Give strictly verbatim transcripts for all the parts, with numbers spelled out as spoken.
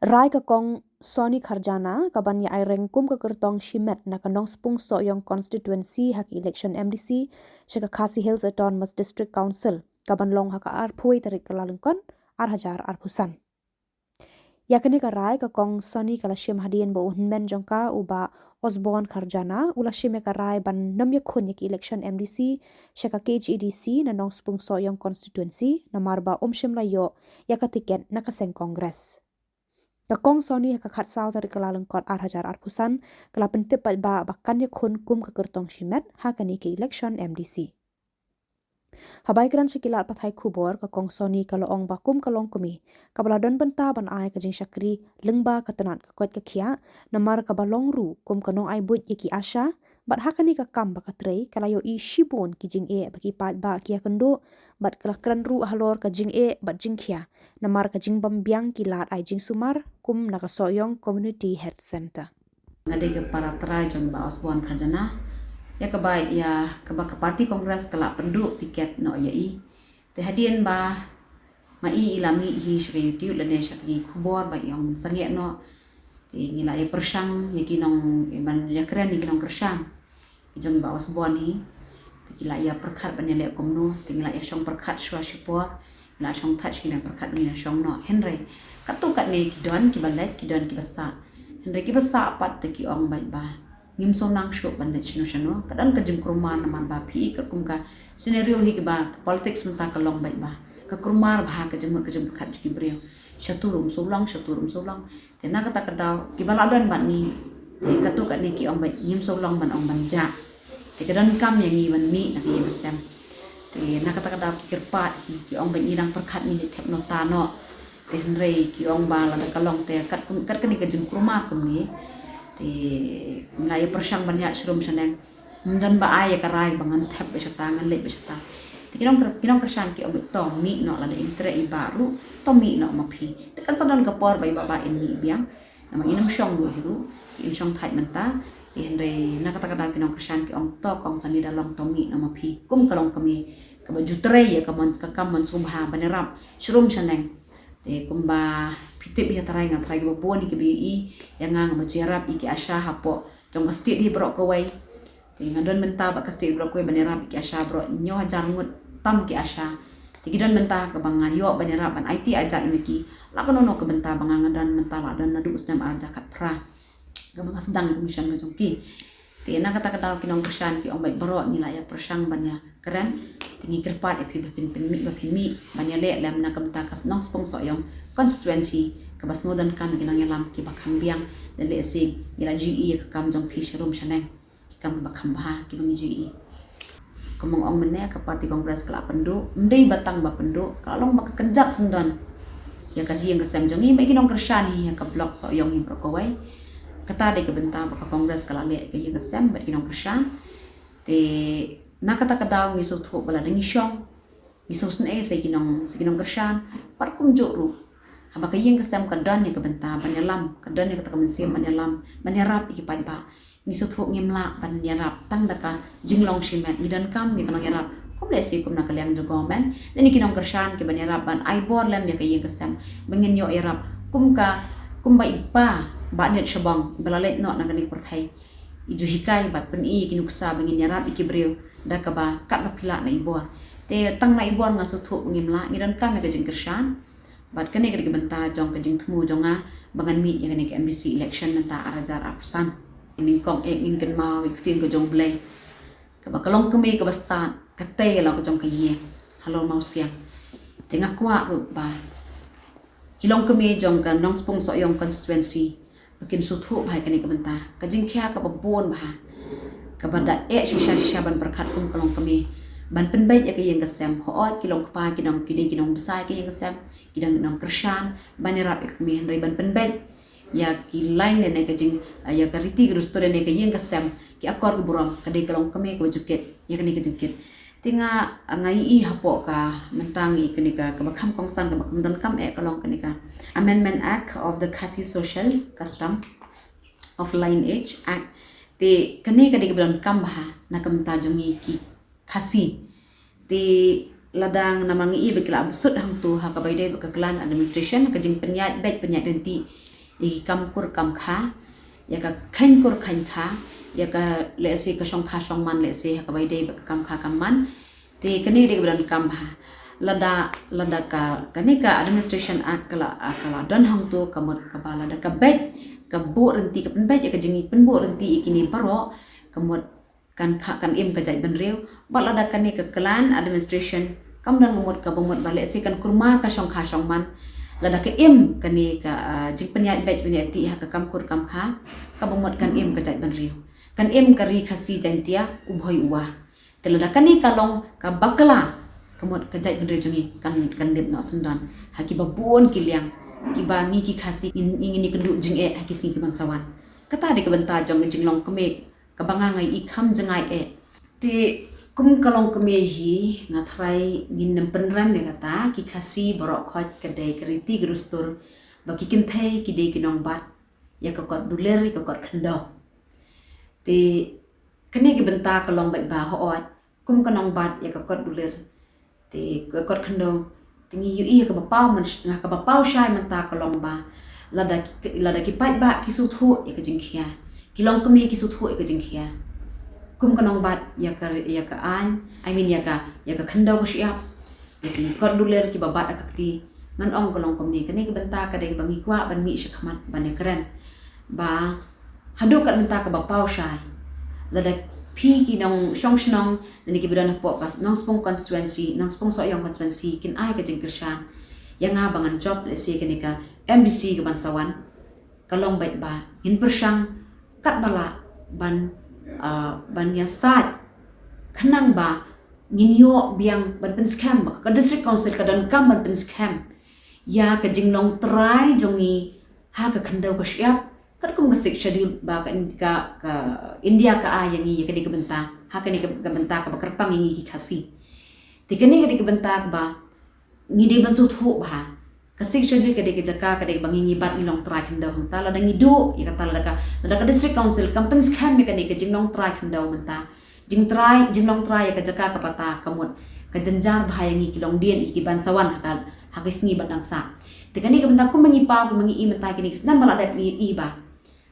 Rai ka Kong Sony Kharjana ka ban ïa ai reng kum ka kyrtong shimet na ka Nongspung Sohiong Constituency ha ka election M D C sha ka Khasi Hills Autonomous District Council ka ban long ha ka arphew tarik Kyllalyngkot ar hajar arphew san. Ïa kane ka rai ka Kong Sony ka la shim hadien ba u hynmen jong ka u Bah Osborne Kharjana u la shim ïa ka rai ban nym ïakhun ïa ka election M D C sha ka K H A D C na Nongspung Sohiong Constituency namar ba um shym la ïoh ïa ka tiket na ka seng Congress. Ka Kong Sony ha ka khatsaw tarik Kyllalyngkot ar hajar arphew san ka la pyntip paidbah ba kan ïakhun kum ka kyrtong shimet ha kane ka election M D C. Haba ïakren sha ki lad pathai khubor ka Kong Sony ka la ong ba kum ka longkmie kaba la don bynta ban ai ka jingshakri lyngba ka tnat ka koit ka khiah namar kaba long ruh kum ka nongai buit ïa ki ASHA, bad ha kane ka kam ba ka trei ka la ïohi shibun ki jingeh ba ki paidbah ki ïakynduh, bad ka la kren ruh halor ka jingeh bad jingkhia namar ka jingbym biang ki lad ai jingsumar kum na ka Sohiong Community Health Centre. Nga dei ka para trai jong Bah Osborne Kharjana, ïa kaba, ïa kaba ka party Congress ka la pynduh tiket noh ïa i. Te hadien ba ma i i la mih hi sha ka YouTube lane sha ki khubor ba i ong sangeh noh, te ngi la ïa pyrshang ïa ki nong, ïa ban ïakren ïa ki nongkyrshan ki jong Bah Osborne hi. Te ki la ïa pyrkhat ban ïaleh kumno, te ngi la ïa shong pyrkhat shuwa shipor, ngi la shong thait shuwa ngi la pyrkhat ngi la shong noh. Hynrei katto katne ki don kiba leit, ki don kiba sah. Hynrei kiba sah pat te ki ong beit ba ngim sngewsih shuh ban leit shano shano. Ka don ka jingkulmar namar ba phi i ka kum ka scenario hi kaba ka politics mynta ka long beit ba ka kulmar bha ka jingmut ka jingpyrkhat jong ki briew. Shatu ruh um sngewlong, shatu ruh um sngewlong. Te na kata ka daw kiba la don bad ngi, te katto katne ki ong beit ngim sngewlong ban ong ban jah. Te ka donkam ïa ngi ban mih na ka ïing ka sem. Te na kata ka daw ki kyrpad hi, ki ong beit ngi dang pyrkhat ngi leit thep nota noh. Te hynrei ki ong ba lada ka long te kat kum, kat kane ka jingkulmar kumne, te ngi la ïa pyrshang ban ïaid sharum shaneng. Ym don ba ai ïa ka rai ba ngan thep beit shata, ngan leit beit shata. Te ki nong kyr-, ki nongkyrshan ki ong beit to mih noh, lada im treh i Bah ruh to mih noh ma phi. Te kan sa don ka por ba i Bah ba in mih biang. Namar ngin ym shong duh hi ruh, ngin shong thait mynta. Te hynrei na kata ka daw ki nongkyrshan ki ong to Kong Sony da long to mih noh ma phi. Kum ka longkmie kaba ju trei ïa ka mon, ka kam mon sngewbha ban ïarap sharum shaneng. Te kumba phi tip hi ha trai nga trai kaba bun hi kaba ïohi ïa nga, nga ba ju ïarap ïa ki ASHA hapoh jong ka state hi baroh kawei. Te nga don bynta bad ka state baroh kawei ban ïarap ïa ki ASHA baroh hynñiew hajar ngut tam ki ASHA. Te ki don bynta kaba nga ïoh ban ïarap ban aiti ajan ïa ki la kano kano ka bynta ba nga nga don bynta la don naduh u snem ar hajar khatphra kaba nga sdang ïa ka mission ka jong ki. Te na kata ka daw ki nongkyrshan ki ong beit baroh ngi la ïa pyrshang ban ïa kren. Te ngi kyrpad ïa phi ba phin pynmih, ba phin mih ban ïaleh lem na ka bynta ka Nongspung Sohiong constituency kaba sngewdonkam ïa ki nongïalam kiba kham biang. Te lehse ngi la ju ïohi ïa ka kam jong phi sharum shaneng, ki kam ba kham bha kiba ngi ju ïohi. Kumba nga ong mynne ka party Congress ka la pynduh, ym dei ba tang ba pynduh, ka la long ba ka kynjat syndon ïa ka ïing ka sem jong ngi, ba ki nongkyrshan hi ïa ka block Sohiong hi baroh kawei. Kata dei ka bynta ba ka Congress ka la leh ïa ka ïing ka sem bad ki nongkyrshan. Te na kata ka daw ngi sngewthuh ba lada ngi shong, ngi sngewsynei sa ki nong, sa ki nongkyrshan, bad kumjuh ruh haba ka ïing ka sem ka don ïa ka bynta ban ïalam, ka don ïa kata ka mynsiem ban ïalam, ban ïarap ïa ki paidbah. Ngi sngewthuh ngim lah ban ïarap tang da ka jinglong shimet, ngi donkam ïa ka nongïarap kum lehse kum na ka liang jong government. Lane ki nongkyrshan ki ban ïarap ban ai bor lem ïa ka ïing ka sem ba ngin ïoh ïarap kum ka, kumba i Pa Bah Nit Shabong ba la leit noh na kane ka pyrthei. I ju hikai bad pyni ïa ki nuksa ba ngin ïarap ïa ki briew da kaba katba phi lah na i bor. Te tang na i bor nga sngewthuh ba ngim lah, ngi donkam ïa ka jingkyrshan. Bad kane ka dei ka bynta jong ka jingthmu jong nga ba ngan mih ïa kane ka M D C election mynta ar hajar arphew san. Nyngkong eh ngin kynmaw ïa ka ktien ka jong U Blei kaba ka longkmie kaba stad ka tei ïa la ka jong ka ïing halor mawsiang. Te nga kwah ruh ba ki longkmie jong ka Nongspung Sohiong constituency ba kin sngewthuh bha ïa kane ka bynta, ka jingkhia kaba bun bha kaba da eh shisha shisha ban pyrkhat kum ka longkmie ban pynbeit ïa ka ïing ka sem. Hooid ki long kpa ki nong, ki dei ki nongbsa ïa ka ïing ka sem, ki dei ki nongkyrshan ban ïarap ïa ka kmie, hynrei ban pynbeit ïa ki lain lane ka jing, ïa ka riti ka dustur lane ka ïing ka sem, ki akor ki burom, ka dei ka longkmie kaba ju kit ïa kane ka jingkit. Te nga, nga ïohi hapoh ka, mynta nga ïohi kane ka, kaba kham kongsan, kaba kham donkam eh ka long kane ka Amendment Act of the Khasi Social Custom of Lineage Act. Te kane ka dei kaba donkam bha na ka bynta jong ngi ki Khasi. Te Lada namar ngi i ba ki la bsut hangto ha kaba ïadei bad ka clan administration, ka jingpynïaid beit pynïaid ryntih ïa ki kam kur kam kha, ïa ka kheiñ kur kheiñ kha, ïa ka, lehse, ka shong kha shong man, lehse, ha kaba ïadei bad ka kam kha kam man. Te kane ka dei kaba donkam bha. Lada, lada ka, kane ka Administration Act ka la, ka la don hangto, ka mut kaba lada ka beit, ka buh ryntih, ka pynbeit ïa ka jingpynbuh ryntih ïa kine baroh, ka mut kan kha, kan im ka jaitbynriew. Bad lada kane ka clan administration kam don ka mut, kaba mut ba, lehse, kan kulmar ka shong kha shong man, lada ka im kane ka, ah, jingpynïaid beit pynïaid ryntih ha ka kam kur kam kha, kaba mut kan im ka jaitbynriew, kan im ka Ri Khasi Jaiñtia, u Bhoi u Wah. Te lada kane ka long ka bakla, ka mut ka jaitbynriew jong ngi kan, kan dep noh syndon ha kiba bun ki liang, kiba ngi ki Khasi ngin, ngin ïakynduh jingeh ha ki sngi ki ban sa wan. Kata dei ka bynta jong ka jinglong kmie kaba nga, nga i kham jngai eh. Te kum ka longkmie hi, nga tharai ngin nym pynrem ïa kata, ki Khasi baroh khoit ka dei ka riti ka dustur ba ki kynthei ki dei ki nongbat ïa ka kot dulir, ïa ka kot khyndew. Te kane ka bynta ka long beit ba, hooid, kum ka nongbat ïa ka kot dulir, te ka kot khyndew, te ngi ïohi ha kaba paw man, ha kaba paw shai mynta ka long ba lada ki, lada ki paidbah ki sngewthuh ïa ka jingkhia, ki longkmie ki sngewthuh ïa ka jingkhia, kum ka nongbat ïa ka, ïa ka aiñ, I mean, ïa ka, ïa ka khyndew ka shyiap, ïa ki kot dulir kiba bat ha ka kti, ngan ong ka longkmie, kane ka bynta ka dei kaba ngi kwah ban mih shakhmat ban ïakren. Ba haduh kat mynta kaba paw shai, lada phi ki nongshong shnong lane kiba don hapoh ka Nongspung constituency, Nongspung Sohiong constituency kin ai ka jingkyrshan ïa nga ba ngan jop, lehse, kane ka M D C ka ban sa wan, ka long beit ba ngin pyrshang katba lah ban, ah, ban ïasaid khnang ba ngin ïoh biang ban pynskhem, ba ka District Council ka donkam ban pynskhem ïa ka jinglong trai jong ngi ha ka khyndew ka shyiap, katkum ka Sixth Schedule ba ka, ka, ka India ka ai ïa ngi ïa kane ka bynta, ha kane ka, ka bynta kaba kyrpang ïa ngi ki Khasi. Te kane ka dei ka bynta kaba ngi dei ban sngewthuh bha. Ka Sixth Schedule ka dei ka jaka, ka dei kaba ngi, ngi bat, ngi long trai khyndew hangta. Lada ngi duh ïa kata, lada ka, lada ka District Council kam pynskhem ïa kane ka jinglong trai khyndew mynta, jingtrai, jinglong trai ïa ka jaka ka pata, ka mut ka jynjar bha ïa ngi ki longdien, ïa ki ban sa wan ha ka, ha ki sngi ban dang sah. Te kane ka bynta kumba ngi paw, kumba ngi i mynta kine ki snem ba la dep, ngi i ba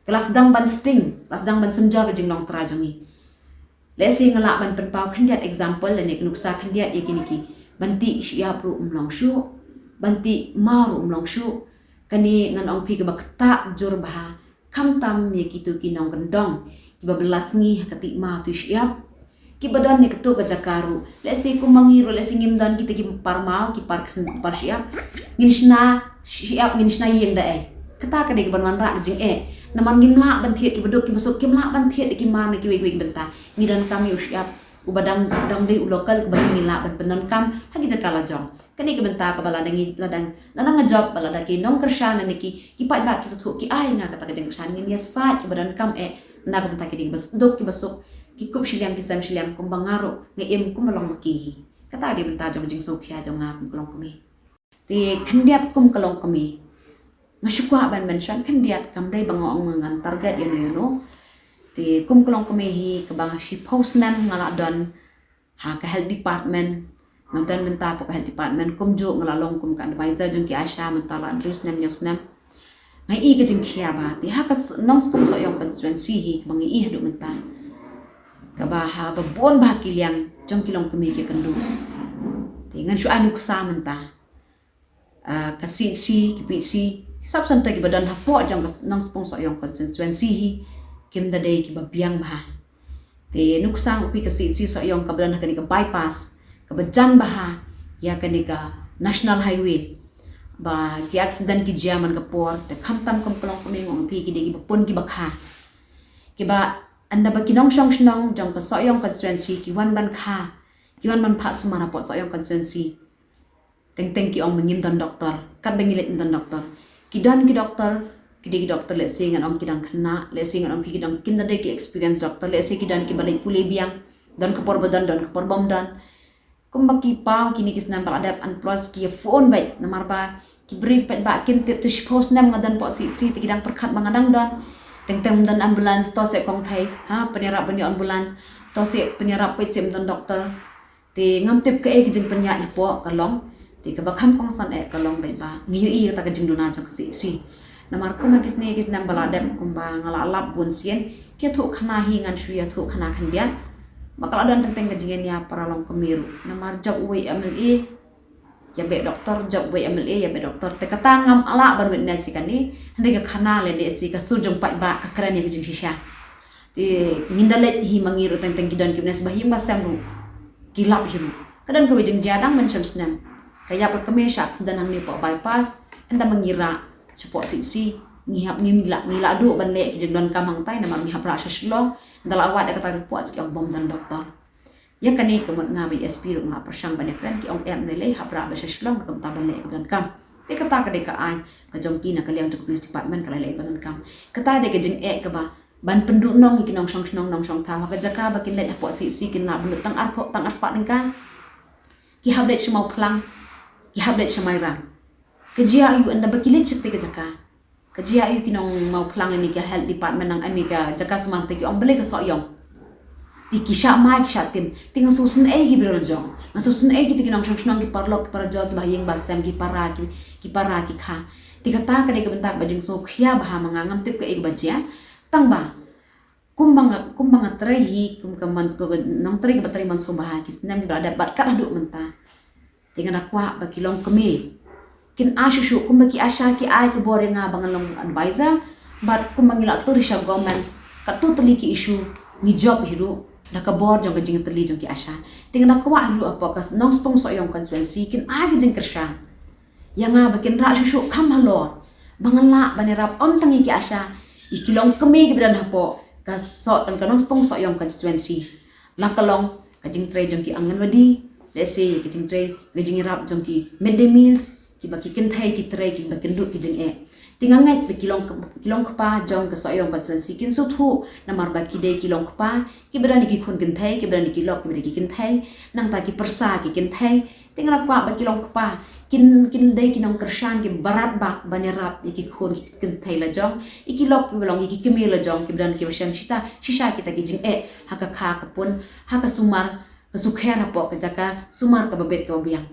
ka la sdang ban sting, la sdang ban synjor ka jinglong trai jong ngi. Lehse nga lah ban pynpaw khyndiat example lane ka nuksa khyndiat ïa kine ki, ban tih shyiap ruh ym long shuh, ban tih maw ruh ym long shuh. Kane ngan ong phi kaba ktah jur bha, khamtam ïa kito ki nongkyndong kiba bylla sngi ha ka tih maw tih shyiap, kiba don ïa kato ka jaka ruh. Lehse kum ma ngi ruh, lehse ngim don kita ki par maw, ki par khyn-, par shyiap, ngin shna shyiap, ngin shna ïing da ei? Kata ka dei kaban wanrah ka jingeh. Namar ngim lah ban thied, kiba duk kiba suk kim lah ban thied da ki mar na kiwei kiwei ki bynta. Ngi donkam ïa u shyiap uba dang, dang dei u local, kaba ngi lah ban pyndonkam ha ki jaka la jong. Kane ka bynta kaba lada ngi, lada, lada nga jop ba lada ki nongkyrshan lane ki, ki paidbah ki sngewthuh, ki ai nga kata ka jingkyrshan, ngin ïasaid kaba donkam eh na ka bynta ki dei kiba duk kiba suk, ki kup shiliang ki sem shiliang, kumba nga ruh nga im kumba long ma ki hi. Kata dei bynta jong ka jingsngewkhia jong nga kum ka longkmie. Te khyndiat kum ka longkmie, nga shu kwah ban mention khyndiat, kam dei ba nga ong ngan target ïano ïano. Te kum ka longkmie hi, kaba shiphew snem nga la don ha ka health department, nga don mynta hapoh ka health department, kumjuh nga la long kum ka advisor jong ki ASHA mynta la hynriew snem, hynñiew snem. Nga i ka jingkhia bha, te ha ka s-, Nongspung Sohiong constituency hi kaba nga i haduh mynta, kaba ha ba bun bha ki liang jong ki longkmie ki kynduh. Te ngan shu ai nuksa mynta. Ah, ka CHC, ki PHC, ki sub center kiba don hapoh jong ka Nongspung Sohiong constituency hi, kim da dei kiba biang bha. Te nuksa u pi ka CHC Sohiong kaba don ha kane ka bypass, kaba jan bha ïa kane ka national highway. Ba ki accident ki jia man ka por, te khamtam kum ka longkmie, nga ong phi, ki dei kiba pun kiba kha. Kiba ynda ba ki nongshong shnong jong ka Sohiong constituency ki wan ban kha, ki wan ban phah sumar hapoh Sohiong constituency. Teng teng ki ong ba ngim don doktor, katba ngi leit ym don doktor. Ki don ki doktor, ki dei ki doktor, lehse ngan ong ki dang khynnah, lehse ngan ong phi ki dang, kim da dei ki experienced doktor, lehse ki don kiba leit pule biang, don ka por ba don, don ka por bym don. Kumba ki paw kine ki snem ba la dep, and plus ki ïa phone beit, namar ba ki briew ki paidbah kim tip, te shiphew snem nga don hapoh CHC, te ki dang pyrkhat ba nga dang don. Teng teng ym don ambulance, to seh kong thei, ha, pynïarap ban ïoh ambulance, to seh pynïarap, peit seh ym don doktor. Te ngam tip kaei ka jingpynïaid hapoh ka long. Te kaba kham kongsan eh ka long bad ba ngi ïohi kata ka jingduna jong ka C H C. Namar kumba ki snem ki snem ba la dep kumba nga la lap bun sien, ki ïathuh khana hi ngan shu ïathuh khana khyndiat. Ba ka la don teng teng ka jingïania para longkmie ruh. Namar jop uwei M L A ïa beh doktor, jop uwei M L A ïa beh doktor. Te kata ngam lah ban witness ïa kane. Hynrei ka khana lei lei shi ka sur jong paidbah ka kren ïa ka jingshisha. Te ngin da leit hi ma ngi ruh teng teng ki don ki witness ba ïing ba sem ruh ki lap hi ruh. Ka don kawei jingjia dang mynshem snem. Ka ïap ka kmie sha accident hangne hapoh bypass. Ynda ma ngi rah shapoh C H C, ngi hap, ngi lah, ngi lah duh ban leh ki jingdonkam hangtai namar ngi hap rah sha Shillong. Ynda la wad ïa kata ka report ki ong bym don doktor. Ïa kane ka mut nga bad i S P ruh nga la pyrshang ban ïakren, ki ong em, lei lei hap rah beit sha Shillong, kumta ban leh ka jingdonkam. Te kata ka dei ka aiñ ka jong ki na ka liang jong ka police department, ka lei lei ban donkam. Kata dei ka jingeh kaba ban pynduhnong ïa ki nongshong shnong nongshong thaw ha ka jaka ba kin leit hapoh C H C kin lah bynta tang arphew tang arspah tyngka. Ki hap leit sha Mawphlang, ki hap leit sha Mairang. Ka jia aiu ynda ba ki leit sha katei ka jaka? Ka jia aiu ki nong Mawphlang lane ka health department nang em ïa ka jaka sumar te ki ong balei ka Sohiong? Te ki shah mai ki shah tim. Te nga sngewsynei ki briew la jong, nga sngewsynei kita ki nongshong shnong, ki paralok ki parajor, ki bahaïing bahasem, ki para ki, ki para ki kha. Te kata ka dei ka bynta kaba jingsngewkhia bha ma nga, ngam tip kaei kaba jia. Tang ba kumba nga, kumba nga trei hi kum ka man, ka nongtrei kaba trei mynshuwa bha ha ki snem kiba la dep bad kat haduh mynta. Te nga da kwah ba ki longkmie kin ai shuh shuh, kumba ki ASHA ki ai ka bor ïa nga ba ngan long advisor, bad kumba ngi la tur sha government, katto tylli ki issue ngi jop hi ruh da ka bor jong ka jingtylli jong ki ASHA. Te nga da kwah hi ruh hapoh ka Nongspung Sohiong constituency kin ai ka jingkyrshan ïa nga ba kin rah shuh shuh kham halor ba ngan lah ban ïarap ym tang ïa ki ASHA, ïa ki longkmie kiba don hapoh ka Soh, ka Nongspung Sohiong constituency. La ka long ka jingtrei jong ki Anganwadi, lehse ka jingtrei, ka jingïarap jong ki midday meals, kiba ki kynthei ki trei kiba kynduh ki jingeh. Te nga ngeit ba ki long, ki longkpa jong ka Sohiong constituency kin sngewthuh namar ba ki dei ki longkpa kiba don ïa ki khun kynthei, kiba don ïa ki lok kiba dei ki kynthei, nangta ki pyrsa ki kynthei. Te nga da kwah ba ki longkpa kin, kin dei ki nongkyrshan kiba radbah ban ïarap ïa ki khun ki kynthei la jong, ïa ki lok kiba long, ïa ki kmie la jong kiba don kiba shem shisha shisha kita ki jingeh ha ka kha ka pun, ha ka sumar ka sukher hapoh ka jaka sumar kaba bit kaba biang.